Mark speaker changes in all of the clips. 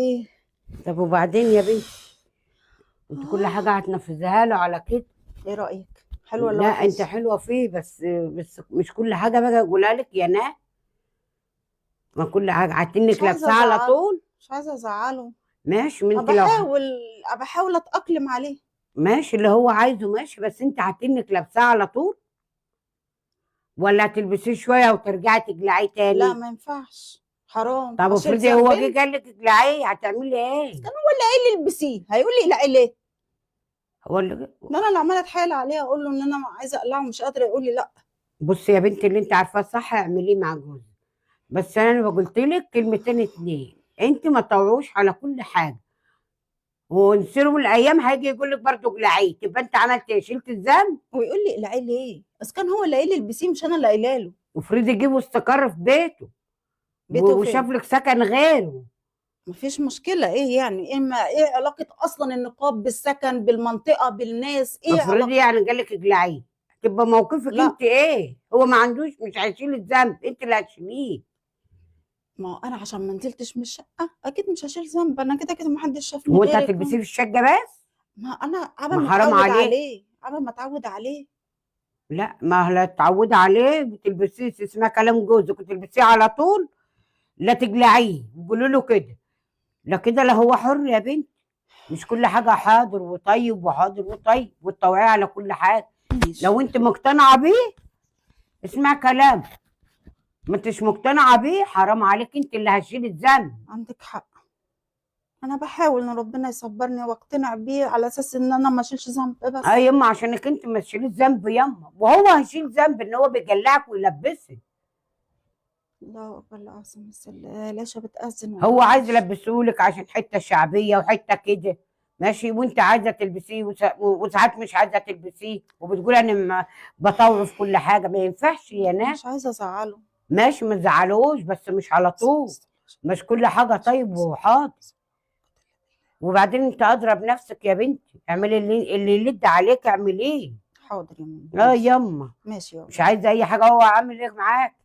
Speaker 1: ايه.
Speaker 2: طب وبعدين يا بنتي انت كل حاجة هتنفذها له على كده؟
Speaker 1: ايه رايك؟ حلوة ولا
Speaker 2: لا
Speaker 1: وحش؟
Speaker 2: انت حلوة فيه، بس مش كل حاجة بقى اقولها لك يا نا. ما كل حاجة عتنك لابسها على طول.
Speaker 1: مش عايزه ازعله.
Speaker 2: ماشي، ما انت لو
Speaker 1: بحاول اتاقلم عليه.
Speaker 2: ماشي اللي هو عايزه ماشي، بس انت عتنك لابسها على طول ولا هتلبسيه شوية وترجعي تقلعيه تاني؟
Speaker 1: لا ما ينفعش، حرام.
Speaker 2: طب افرضي هو جه قال لك اقلعيه هتعملي ايه؟
Speaker 1: كان هو اللي قايل لي البسيه، هيقول لي اقلعي ليه؟
Speaker 2: هو اللي
Speaker 1: ده انا اللي عماله اتحايل عليه اقول له ان انا عايزه اقلعه ومش قادرة، يقول لي لا.
Speaker 2: بصي يا بنتي اللي انت عارفاه صح اعمليه مع جوزك، بس انا قلت لك كلمتين اتنين، انت ما تطوعوش على كل حاجة. ونسيرة من الايام هيجي يقول لك برضه اقلعيه، تبقى انت عملت ايه؟ شلت الذنب؟
Speaker 1: ويقول لي اقلعيه ليه؟ بس كان هو اللي قايل لي البسيه مش انا اللي قايله له.
Speaker 2: وافرضي جه واستقر في بيته وشاف لك سكن غيره،
Speaker 1: مفيش مشكلة. ايه يعني؟ ايه ما ايه علاقة اصلا النقاب بالسكن بالمنطقة بالناس؟ ايه علاقة؟
Speaker 2: افرضي يعني قال لك اقلعيه، تبقى موقفك
Speaker 1: لا.
Speaker 2: انت ايه؟ هو ما عندوش، مش هيشيل الذنب، انت اللي هتشيليه.
Speaker 1: ما هو انا عشان ما نزلتش من الشقة اكيد مش هشيل ذنب، انا كده كده ما حدش شافني.
Speaker 2: هو انت هتلبسيه في الشقة بس؟
Speaker 1: ما انا عبال ما اتعود عليه، عبال ما اتعود عليه.
Speaker 2: لا ما لا تتعودي عليه وتلبسيه، اسمها كلام جوزك وتلبسيه على طول، لا تقلعيه وقولوا له كده. لا كده لا، هو حر يا بنتي، مش كل حاجة حاضر وطيب وحاضر وطيب وتطوعيه على كل حاجة.
Speaker 1: ماشي.
Speaker 2: لو انت مقتنعة بيه اسمع كلامه، ما انتش مقتنعة بيه حرام عليك، انت اللي هتشيل الذنب.
Speaker 1: عندك حق، انا بحاول ان ربنا يصبرني واقتنع بيه على اساس ان انا ما اشيلش ذنب بس.
Speaker 2: اي يما عشانك انت ما تشيليش ذنب يما، وهو هيشيل ذنب ان هو بيجلعك ويلبسك.
Speaker 1: الله اكبر العظيم. بس العيشة بتأذن.
Speaker 2: هو عايز يلبسهولك عشان حتة شعبية وحتة كده ماشي، وانت عايزه تلبسيه وساعات مش عايزه تلبسيه وبتقول انا بطور في كل حاجة. ما ينفعش يا ناس.
Speaker 1: مش عايزه ازعله.
Speaker 2: ماشي ما تزعلوش، بس مش على طول، مش كل حاجة طيب وحاضر. وبعدين انت ادرى بنفسك يا بنتي، اعملي اللي يلد عليك اعمليه.
Speaker 1: حاضر يا ماما.
Speaker 2: اه يما
Speaker 1: ماشي يابا.
Speaker 2: مش عايزه اي حاجة. هو عامل ايه معاك؟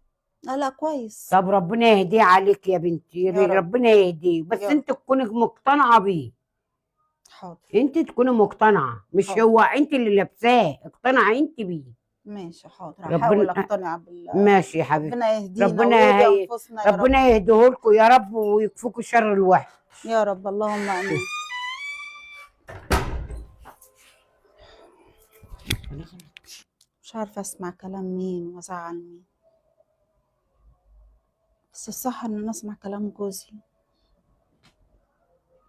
Speaker 1: لا لا كويس.
Speaker 2: طب ربنا يهديه عليك يا بنتي،
Speaker 1: يا رب.
Speaker 2: ربنا يهديه، بس انت تكوني مقتنعة بيه.
Speaker 1: حاضر.
Speaker 2: انت تكوني مقتنعة، مش
Speaker 1: حاضر.
Speaker 2: هو انت اللي لابساه، اقتنعي انت بيه.
Speaker 1: ماشي حاضر، هحاول اقتنع بال.
Speaker 2: ماشي يا حبيبتي.
Speaker 1: ربنا يهدينا ويهدي انفسنا يا رب.
Speaker 2: ربنا يهديهولكم يا رب ويكفوكوا شر الوحش
Speaker 1: يا رب، اللهم امين. مش عارفه اسمع كلام مين وازعل مين، بس الصح ان انا اسمع كلام جوزي.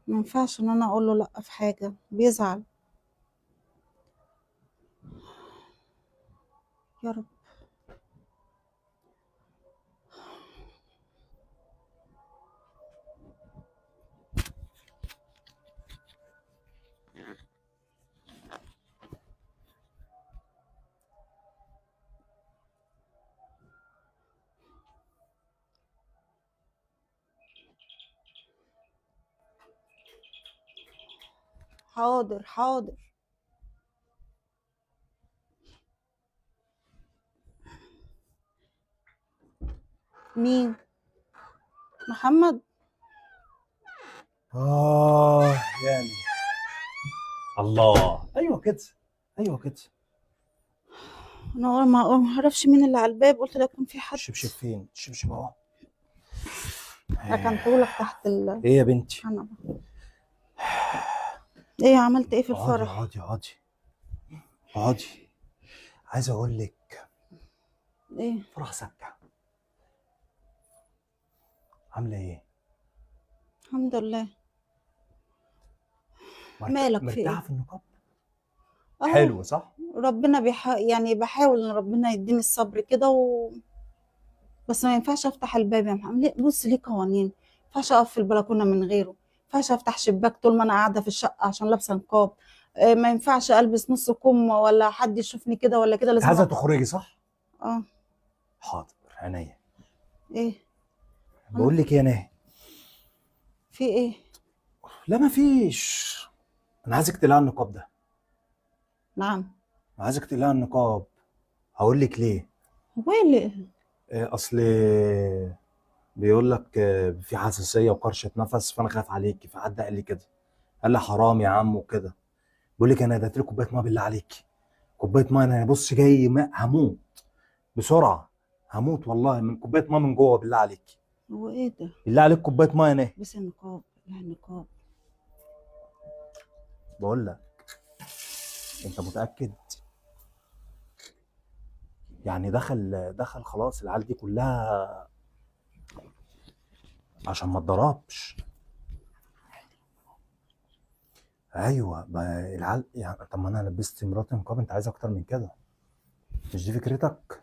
Speaker 1: ما ينفعش ان انا اقول له لا في حاجة، بيزعل. يا رب. حاضر حاضر. مين؟ محمد؟
Speaker 3: يعني الله. ايوه كده، ايوه كده.
Speaker 1: انا ما اعرفش مين اللي على الباب، قلت له يكون في حد.
Speaker 3: الشبشب فين؟ الشبشب اهو.
Speaker 1: ركنتهولك تحت ال.
Speaker 3: ايه يا بنتي؟
Speaker 1: انا ايه عملت ايه في الفرح؟
Speaker 3: اقعدي اقعدي اقعدي. عايز اقول لك
Speaker 1: ايه؟
Speaker 3: فرح سكة. عامله ايه؟
Speaker 1: الحمد لله. مالك في ايه؟
Speaker 3: مرتاحة في النقاب؟ حلو صح؟
Speaker 1: ربنا يعني بحاول ان ربنا يديني الصبر كده بس ما ينفعش افتح الباب يا محمد. بص ليه قوانين، ما ينفعش اقف في البلكونه من غيره، ما ينفعش افتح شباك طول ما انا قاعدة في الشقة عشان لابسه نقاب، ما ينفعش البس نص كم ولا حد يشوفني كده ولا كده. لازم
Speaker 3: عايزه تخرجي صح؟
Speaker 1: اه.
Speaker 3: حاضر عينيا.
Speaker 1: ايه؟
Speaker 3: بقول لك ايه يا ناهي؟
Speaker 1: في ايه؟
Speaker 3: لا مفيش. انا عايزك تقلعي النقاب ده.
Speaker 1: نعم؟
Speaker 3: عايزك تقلعي النقاب. هقول لك ليه.
Speaker 1: هو ايه اللي؟
Speaker 3: اصل بيقول لك في حساسية وكرشه نفس، فانا خايف عليكي. فحد قال لي كده، قال لي حرام يا عم وكده. بيقول لك انا اديت لك كوباية مية، بالله عليكي كوباية مية. انا بص جاي ما هموت بسرعه، هموت والله من كوباية مية من جوه. بالله عليكي،
Speaker 1: هو ايه ده؟
Speaker 3: بالله عليك كوباية مية. انا
Speaker 1: بس النقاب، لا النقاب.
Speaker 3: بقول لك انت متاكد يعني دخل خلاص العيال دي كلها عشان ما اتضربش؟ ايوه العيال يعني. طب ما انا لبست مراتي نقاب، انت عايز اكتر من كده؟ مش دي فكرتك؟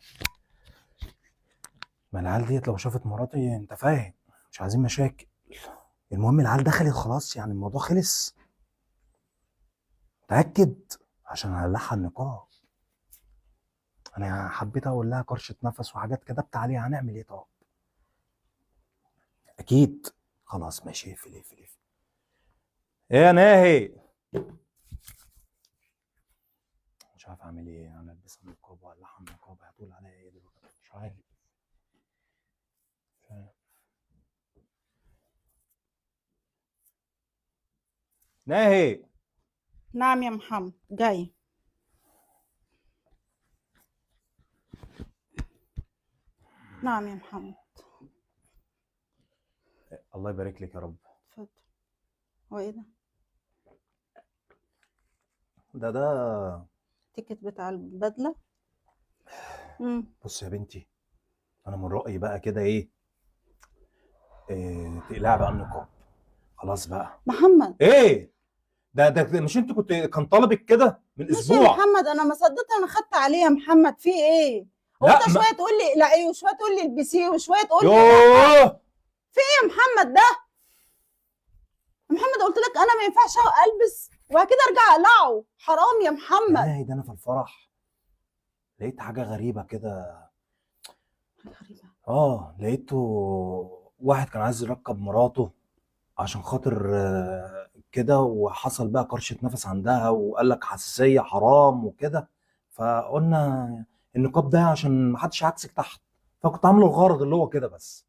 Speaker 3: ما العيال ديت لو شافت مراتي انت فاهم، مش عايزين مشاكل. المهم العيال دخلت خلاص، يعني الموضوع خلص. متأكد؟ عشان هقلعها النقاب. انا حبيت اقول لها كرشة نفس وحاجات كدبت عليها، هنعمل ايه طب؟ اكيد خلاص ماشي. اقفل اقفل اقفل. ايه يا ناهي؟ مش عارف اعمل ايه. انا البسها النقاب واقلعها النقاب، هتقول عليا ايه دلوقتي؟ مش عارف مش عارف. ناهي.
Speaker 1: نعم يا محمد، جاي. نعم يا محمد.
Speaker 3: الله يبارك لك يا رب.
Speaker 1: اتفضل. هو ايه ده؟
Speaker 3: ده
Speaker 1: التيكت بتاع البدلة.
Speaker 3: بص يا بنتي، انا من رأيي بقى كده ايه، تقلع بقى النقاب خلاص بقى.
Speaker 1: محمد
Speaker 3: ايه ده مش انت كنت كان طلبك كده من
Speaker 1: ماشي يا
Speaker 3: اسبوع؟
Speaker 1: محمد، انا ما صدقت انا خدت عليه يا محمد. في ايه؟ هو
Speaker 3: لا،
Speaker 1: انت
Speaker 3: ما-
Speaker 1: شوية تقول لي لا ايه، وشوية تقول لي البسيه، وشوية تقول لي
Speaker 3: يوه
Speaker 1: ايه يا محمد ده؟ يا محمد قلت لك انا ما ينفعش البس وبعد كده ارجع اقلعه، حرام يا محمد.
Speaker 3: ناهي، ده انا في الفرح لقيت حاجة غريبة كده.
Speaker 1: غريبة.
Speaker 3: لقيته واحد كان عايز يركب مراته عشان خاطر كده، وحصل بقى كرشة نفس عندها وقال لك حساسية حرام وكده، فقلنا النقاب ده عشان محدش يعكسك تحت، فكنت عامله الغرض اللي هو كده بس.